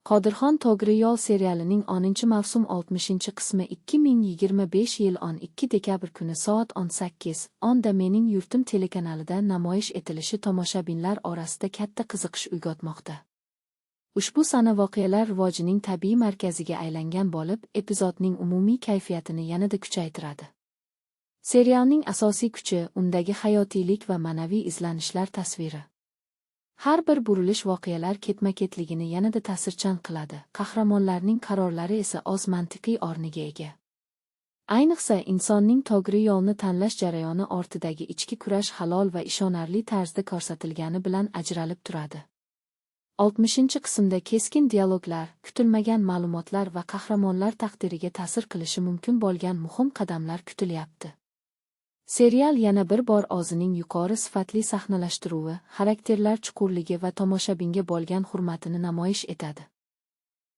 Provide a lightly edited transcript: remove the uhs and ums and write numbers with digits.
Qodirxon To'g'ri yo'l serialining 10-mavsum 60-qismi 2025 yil 12 dekabr kuni soat 18:10 da Mening yurtim telekanalida namoyish etilishi tomoshabinlar orasida katta qiziqish uyg'otmoqda. Ushbu sana voqealar rivojining tabiiy markaziga aylangan bo'lib, epizodning umumiy kayfiyatini yanada kuchaytiradi. Serialning asosiy kuchi undagi hayotiylik va ma'naviy izlanishlar tasviri. Har bir burilish voqealar ketma-ketligini yanada ta'sirchan qiladi, qahramonlarning qarorlari esa o'z mantiqiy o'rniga ega. Ayniqsa, insonning to'g'ri yo'lni tanlash jarayoni ortidagi ichki kurash halol va ishonarli tarzda ko'rsatilgani bilan ajralib turadi. 60-qismda keskin dialoglar, kutilmagan ma'lumotlar va qahramonlar taqdiriga ta'sir qilishi mumkin bo'lgan muhim qadamlar kutilyapti. Serial yana bir bor o'zining yuqori sifatli sahnalashtiruvi, xarakterlar chuqurligi va tomoshabinga bo'lgan hurmatini namoyish etadi.